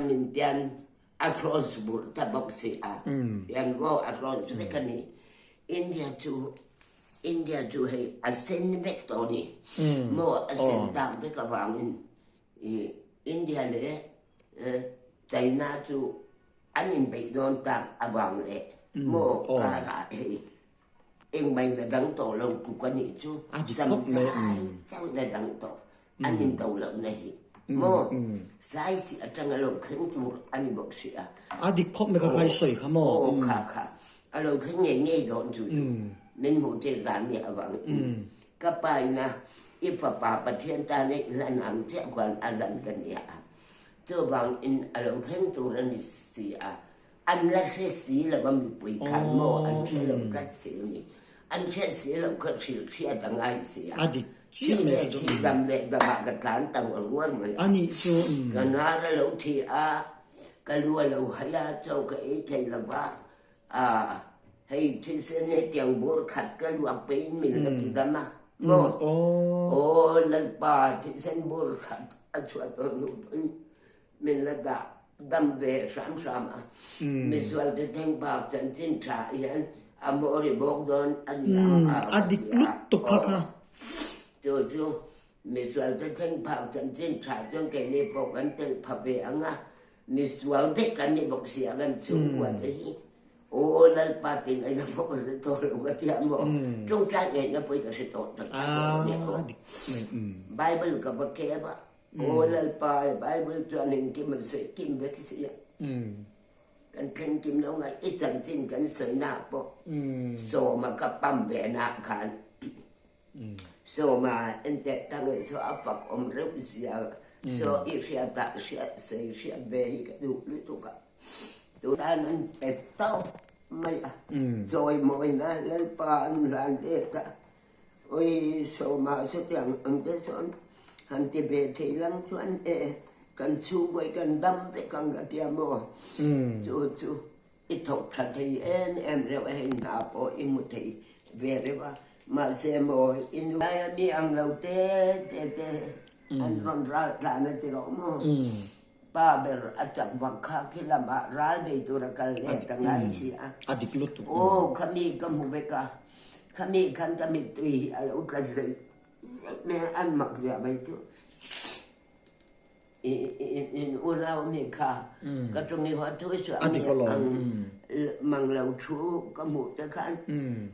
ramin tian a cross burh ta bawk si a, tian maw a cross vek a ni. India chu India chu hei a sen vek tawh a ni. Maw a sen tak vek avangin India leh China chu an inbeih dawn tak avang leh maw karah hei Engmah in a dang tawh lo tluk a nih chu samzai chauh in a dang tawh an in do lohna hi maw zai si atang a lo thleng tur a ni bawk si a. A dik khawp mai kha kha i sawi kha maw. Aw kha kha a lo thleng ngei ngei dawn chu chu min hmuh tir dan nih avang in ka pa ina i fapa Pathian tan a i hlan ang chiah khuan a hlan ka nia a chuvang in a lo thleng tur a ni si a An la hre si lo a mipui khan maw an hre lo tlat si a ni. An hriat si loh kha hrilh hriat a ngai si a. A dik chiah mai chu chu. Thih dam leh damah ka tlan ta nguar nguar mai a. A nih chu. Ka hnar a lo thi a, ka lu a lo hai a, chaw ka ei thei lo va, aa hei thisen hetiang bur khat ka luak peiin min la ti dam a maw. Aw Lalpa thisen bur khat a chhuah tawh hnu pawn Min la dah dam ve hram hram a. Misualte thleng bak chanchin tha hian a maw ri bawk dawn a ni ang a A dik lutuk kha kha. Chu chu misualte thleng phak chanchin tha chuan keini pawh kan tel pha ve ang a, misual vek kan ni bawk si a kan chhungkua te hi. Aw Lalpa ti ngaihna pawh ka hre tawh lo ka tia maw? Tawngtai ngaihna pawh hi ka hre tawh tak tak lo a nia aw. Bible ka va kep a. Aw Lalpa, Bible chuan engkim an sawi kim vek si a. Kan thleng kim lo ngai i chanchin kan sawinak pawh sawma ka pam ve nak khan sawma enteh tang i saw a fak awm reuh zia saw i hriat ah hriat sawi hriat ve hi ka duh lutuk a. Tutan an pe tawp mai a. Chawimawina Lalpa an hlan let a. Oi sawma chutiang ang te chuan han ti ve thei lang chuan e kan chhungkaw hi kan dam vek ang ka tia maw? Chu chu i thawk tha thei em em reuh a hei hna pawh i hmu thei ve reuh a mahse maw i nu laia mi ang lo te te te an rawn ral tlan a ti rawh maw? Pa ber a chak vak kha khi lamah ral bei tur a kal let ka ngai si a. A dik lutuk. Aw, khami ka hmu vek a. Khami khan ka mittui hi a lo tla zui zet mai a, an mak zia mai chu. In unau mi kha ka ṭawng i huat thu suah mi ang mang lo thu ka hmuh te khan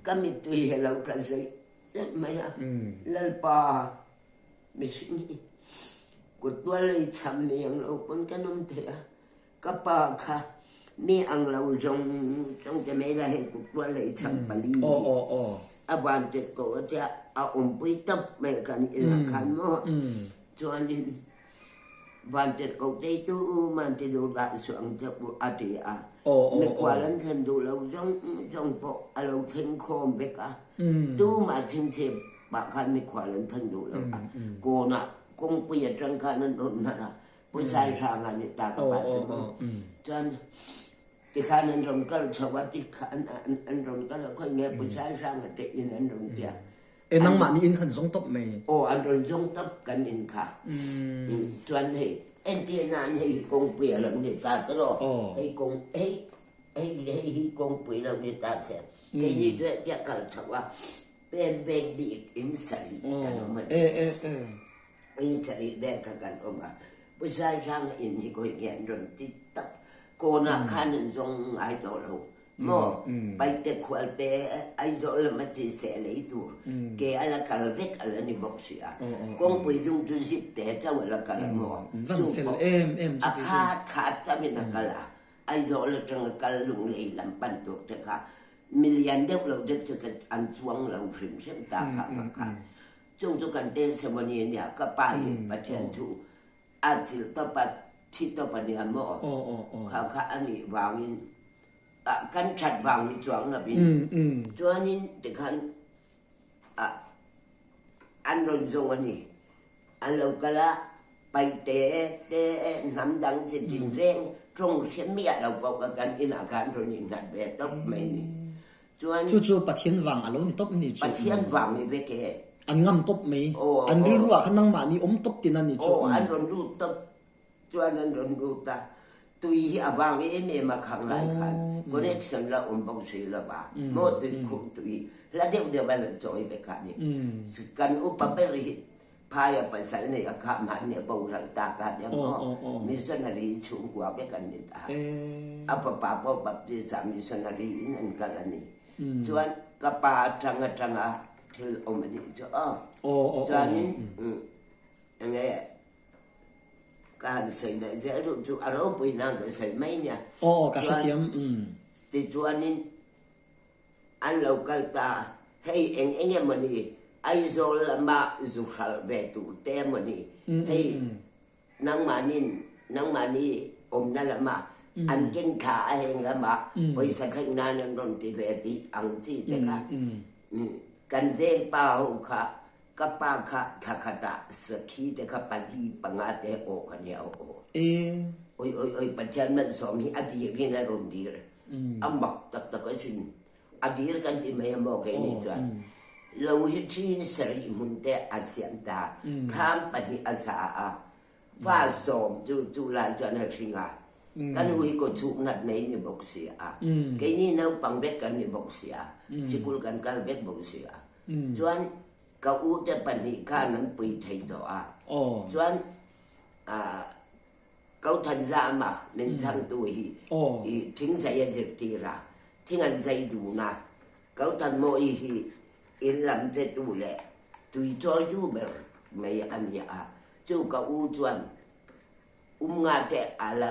ka mittui hi a lo tla zui zet mai a. Lalpa. Mihring hi kut tual lei cham mi ang lo pawn kan awm thei a, ka pa kha mi ang lo zawng zawng te mai la hei kut tual lei cham pali hi a van tet ko a tia a awmpui tawp mai kan inah khan maw chuanin van tet ko tei tu man ti duh dah suh ang che u a ti a, mikhual an thlen duh lo zawng zawng pawh a lo thleng khawm vek a, tumah chhingchhip Mah khan mikhual an than duh lo a, kawnah kawngpui atang khan an rawn hnar a, Puisai hrang ah ni ta ka pa chu maw. Chuan tikhan an rawn kal chho a, tikhan an rawn kal a, khawi nge Puisai hrang a te in an rawn tia. E nangmah nih in khan zong top mei? Aw an rawn zong top kan in kha. Chuan hei entir nan hei kawngpui a lo ni ta tiraw, hei kawng hei hei hei hi kawngpui lo ni ta che, keini chu hetia kal chho a, Pen bek bik in sarih kan awm a ni. In sarih vel kha kan awm a. Pu Saisanga in hi khawi nge an rawn ti tak. Kawnah khan an zawng ngai tawh lo maw? Paite khualte Aizawl lama chi seh lei tur ke a la kal vek a la ni bawk si a. Kawngpui dung chu zip te chauh a la kal a maw? Chu pawh a khat khat chauhin a kal a. Aizawl atanga kal Lunglei lam pan tur te kha Mi lian deuh lo deuh chu ka an chuang lo hrimhrim ta kha ka kha. Chung chu kan testimony a nia, ka pa hi Pathian thu a chilh tawp a, thi tawp a nia maw? Kha kha a nih vangin kan that vang ni chuang lovin chuanin tikhan an rawn zawng a ni. An lo kal a, paite te hnam dang chi tin reng tawng hre miah lo pawh kha kan inah khan rawn innghat ve tawp mai ni. Chuan. Chu chu Pathian vang a lo ni tawp ni chu. Pathian vang ni vek e. An ngam tawp mai. An rilru ah khan nangmahni awm tawp tin a ni chu. Aw, an rawn lut tawp. Chuan an rawn lut a. Tui hi a vang em em a khang lai khan connection la awm bawk si lo va, maw tui khum tui hla deuh deuh a la chawi vek a ni. Kan upa ber hi phaia pasal nei a khah mahni a boral ta ka nia maw, missionary chhungkua vek an ni ta. A fapa pawh Baptist ah missionary in an kal a ni. Chuan ka pa atang atanga thil awm a nih chu aw. Chuanin enge Ka han sawi leh zel duh chu a ropui nan ka sawi mai nia. Aw ka hrethiam. Tichuanin an lo kal ta a, hei eng eng emaw ni Aizawl lama zu hralh ve tur te emaw ni, hei nangmahnin nangmahni awmna lama an keng thla a heng lama pawisa thleng nan an rawn ti ve tih ang chi te kha kan veng pa ho kha Ka pa kha thla khatah sakhi te kha pali panga te aw ka nia aw aw. Oi oi oi Pathian malsawm hi a dir in a rawn dir. A mak tak tak asin. A dir kan ti mai a maw keini chuan. Lo hi ṭhin sarih hmun te a siam ta. Thlam pahnih a sa a. Va sawm chu chu lai chuan a hring a. Ka nu hi kawchhuk nat nei ni bawk si a. Keini naupang vek kan ni bawk si a. Sikul kan kal vek bawk si a. Chuan ka ute pahnih khan an pui thei tawh a. Chuan Ko Thanzama min chhangtu hi i thingzai a zirtir a, thing an zai dun a. Ko Thanmawii hi in lam chetu leh tui chawitu ber mai a ni a. Chu ka u chuan Um nga te a la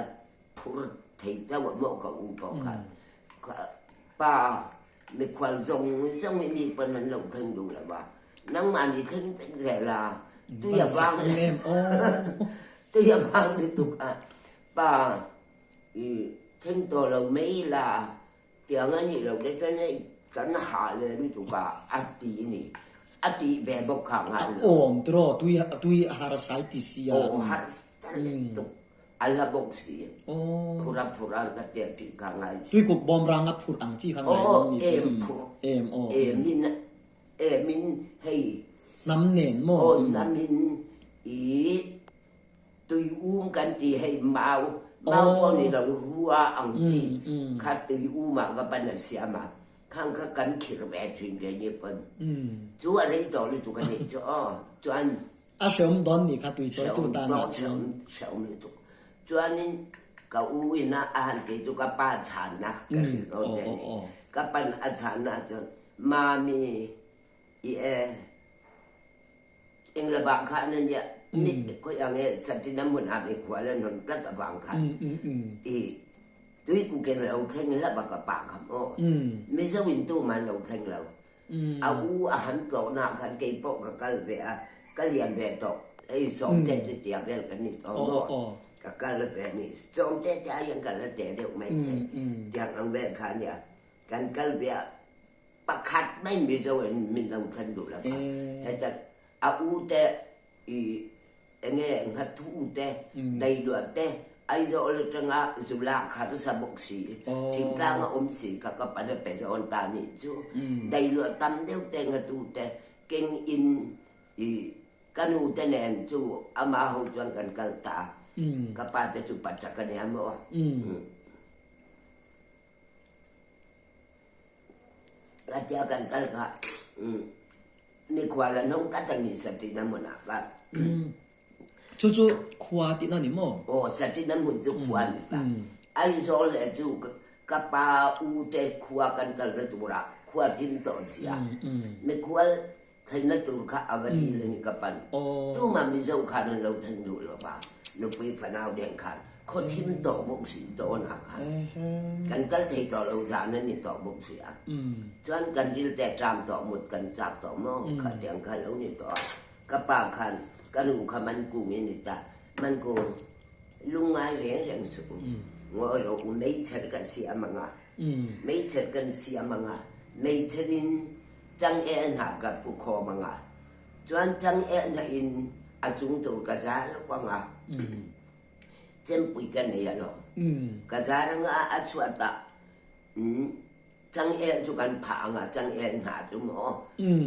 phur thei chauh a maw ka u pawh khan pa mikhual zawng zawng hi mi pawn an lo thleng duh lo va, nangmah ni thleng vek zel a, tui a vang tui a vang lutuk a, pa i thleng tawh lo mai la Tiang a nih loh te chuan hei kan hah leh lutuk a, a ti ni. A tih ve bawk kha nghal lo. A awm tiraw, tui tui a harsai ti si a. Aw harsa lutuk, a la bawk si. Phur a phur a ka tia tih kha ngai si. Tui kuk bawm rang a phurh ang chi kha ngai lo ni chu. Aw em phurh. Em aw. Em in em in hei. Hnam nen maw. Aw hnam in i Tui um kan ti hei mau, mau pawh ni lo rua ang chi kha tui um ah ka pan a siam a, khang kha kan khir ve thin ke ni pawn chu a rei tawh lutuk a nih chu aw chuan A hreawm dawn ni kha tui chawi tu tan ah chuan. Hreawm lutuk. Chuanin ka u in a a han kei chu ka pa chhanna ka hrilh dawn che a ni. Ka pan a chhanna chuan Mami i e Eng lamah khan a nia, ni khawi ang e Satina hmun ah mikhual an rawn tlat avang khan i tuiku ken lo thleng hlap a ka pa kha maw? Mizo in tumah an lo thleng lo. A u a han tlawhna ah khan kei pawh ka kal ve a, ka lian ve tawh, hei Sawmte chu tia vel kan ni tawh maw? Ka kal ve a ni. Sawmte te aiin ka la teh deuh mai thei tiang ang vel kha a nia. Kan kal ve a. Pakhat mai Mizo in min lo thlen duh lo va. Heta a u te i enge nghathu u te dailuah te Aizawl atanga zu lak harsa bawk si thingtlang a awm si kha ka pan a pe zawn ta nih chu dailuah tam deuh te nghathu te keng in i ka nu te nen chu ama ho chuan kan kal ta ka pa te chu pachak a nia maw. Atia kan kal kha mikhual an awm tlat a ni Satina hmunah khan. Chu chu khua tihna ni maw? Aw, Satina hmun chu khua a ni ta. Aizawl leh chu ka pa u te khua kan kalna turah khua thim tawh a si a. Mikhual thlenna tur kha a va dil a ni ka pan. Tumah Mizo khan an lo thleng duh lo va, nupui fanau deng khan khaw thim tawh bawk si tawnah khan kan kal thei tawh lo zan a ni tawh bawk si a. Chuan kan rilte ṭam tawh mut kan chak tawh maw khatiang kha lo ni tawh a. Ka pa khan ka nu kha Mankung i ni ta, Mankung lungngai reng reng suh u, ngawi rawh u meichher ka siam ang a, meichher kan siam ang a, meichher in Changel hnah ka pu khawm ang a, chuan changel hnah in a chung tur ka zar lawk ang a, chempui ka nei alawm. Ka zar ang a, a chhuat ah changel chu kan phah ang a, changel hnah chu maw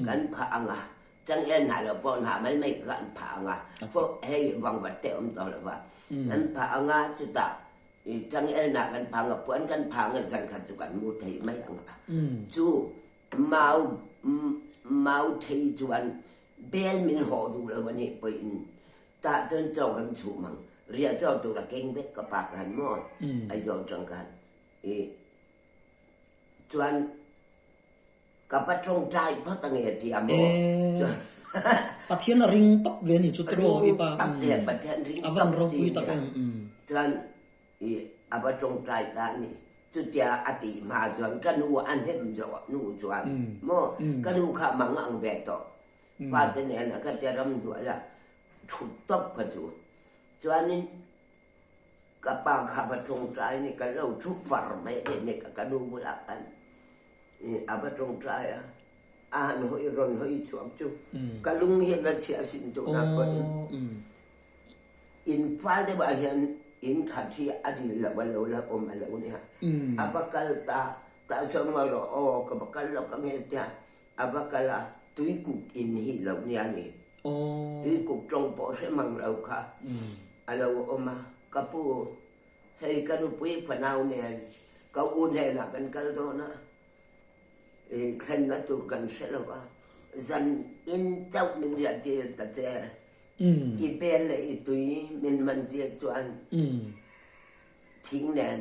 kan phah ang a, changel hnah lo pawh hnah mai mai kha an phah ang a, pawh hei vangvat te awm tawh lo va, an phah ang a, chutah. I changelna kan phang a, puan kan phang a, zan khat chu kan mu thei mai ang a. Chu mau mau thei chuan bel min haw duh lo a nih pawhin tah chuan chaw kan chhum ang. Riah chaw tur a keng vek ka pa khan maw Aizawl tang khan i chuan Ka pa tawngtai phawt a nge tia maw? Chuan Pathian a ring tawp ve a ni chu tiraw i pa? Ring tak ve, Pathian ring A van ropui tak em. Chuan i a va tawngtai ta a ni. Chutia a tih hma chuan ka nu a hnem zawh hnu chuan maw ka nu kha mang ang ve tawh. Fate nen a ka tia ramhnuai a thut tawp kha chu. Chuanin Ka pa kha va tawngtai ni ka lo thu far mai a ni ka nu bulah khan a va tawngtai a, a han hawi rawn hawi chhuak chu ka lung hian a chhia sin tunah pawhin in fal deuhah hian in khat hi a dil loh a lo la awm a lo nia, a va kal ta, tah sawn ngawi rawh aw ka va kal lawk ange tia A va kal a, tuikuk in hi lo nia ni. Tuikuk tawng pawh hre mang lo kha a lo awm a, Ka pu, hei ka nupui fanau nen ka u hnenah kan kal dawn a, i thlenna tur kan hre lo va, zan in chauh min riah tir ta che, i bel leh i tui min man tir chuan thing nen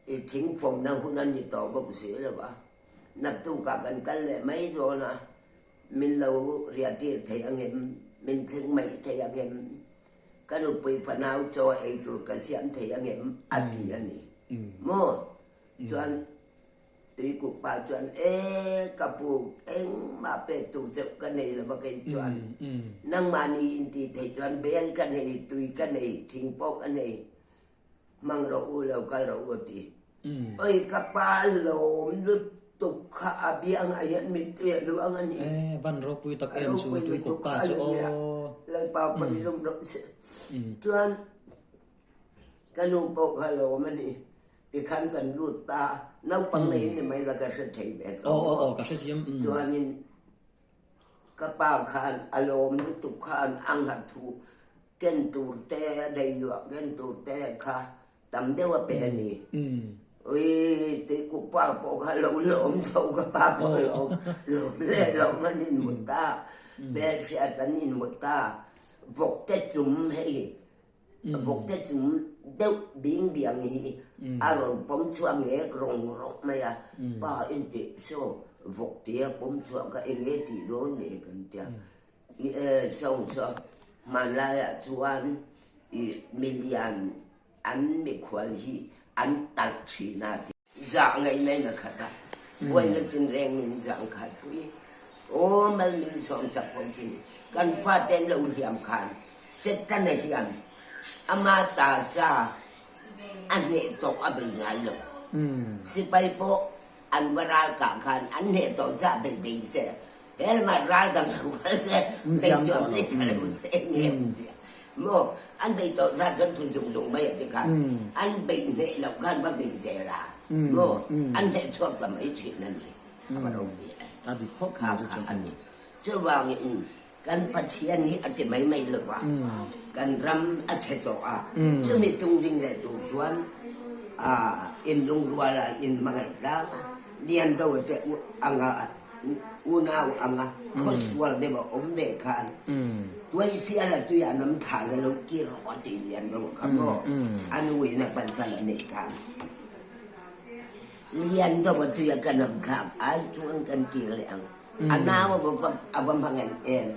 I thingfawmna hun a ni tawh bawk si lo a, naktukah kan kal leh mai dawn a, min lo riah tir thei angem, min thleng mai thei angem, ka nupui fanau chaw ei tur ka siam thei angem a ti a ni maw? Chuan tuikuk pa chuan, E ka pu, engmah pek tur cheuh ka nei lo va kei chuan, nangmahni intih theih chuan bel ka nei, tui ka nei, thing pawh ka nei, Hmang rawh u lo kal rawh u a ti. Oi ka pa lawm lutuk kha a biangah hian mittui a luang a ni. E van ropui tak em chu tui kawp pa chu aw. Lalpa pawi lum rawh se. Chuan ka nu pawh kha lawm a ni. Tikhan kan lut ta naupang nei ni mai la ka hre thei ve tawh. Aw aw aw ka hrethiam. Chuanin Ka pa khan a lawm lutuk khan a nghat thu ken tur te, a deiluah ken tur te kha tam deuh a pe a ni. Ui, tuikuk pa pawh kha lo lawm tho, ka pa pawh a lawm, lawm leh lawm an inmut ta, hmelhriat an inmut ta, vawkte chum hei Vawkte chung deuh bing biang hi a rawn pawm chhuak ngek rawng rawng mai a, pa intih saw vawkte a pawm chhuak kha eng nge tih dawn ni kan tia. I e so saw hmanlaiah chuan i milian an mikhual hi an talh thin a ti. Zah ngaih mai na khat a, buaina tinreng min zang khat pui. Aw mal min sawm chak pawh chu ni. Kan fate an lo hliam khan Setana hian ama ta sa a hneh tawh a bei ngai lo. Sipai pawh an va ral kah khan an hneh tawh zah bei bei se, helmah ral dang lo kal se, bei chuang te ka lo se nge tia. Maw an bei tawh zat chuan thu zung zung mai a ti khan an bei hneh loh khan va bei zel a maw an hneh chhuak ta mai thin a ni a va ropui em A dik khawp mai chu chu a ni. Chuvangin kan Pathian hi a ti mai mai lo va kan ram a chhe tawh a chumi tung ding leh tur chuan in lungrual a in hmangaih tlang a lian do te anga Unau anga khawsual deuh a awm ve khan tuaisial a tuiah nam thla la lo kir rawh a ti lian deuh kha maw a nu in a pasal a neih khan lian deuh a tuia ka nam thlak ai chuan kan kir leh ang a nau a va a va hmangaih em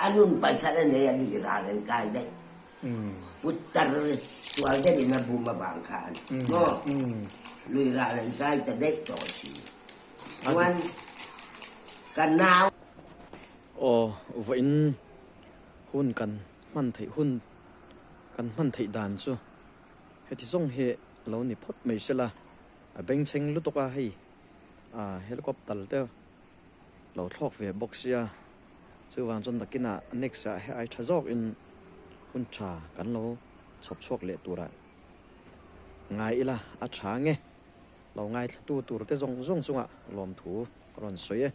a nun pasal a nei a ni ral an kai daih putar sual deuh in a bum avang khan maw lui ral an kai ta daih tawh si. Chuan ka nau. Aw, vawiin hun kan hman theih hun kan hman theih dan chu heti zawng hi lo ni phawt mai sela, a bengchheng lutuk a hei helicopter te lo thlawk ve bawk sia, chuvang chuan nakinah next ah he ai tha zawkin hun tha kan lo chhawp chhuak leh turah ngai ila a tha nge. Lo ngaithlatu turte zawng zawng chungah lawmthu ka rawn sawi e.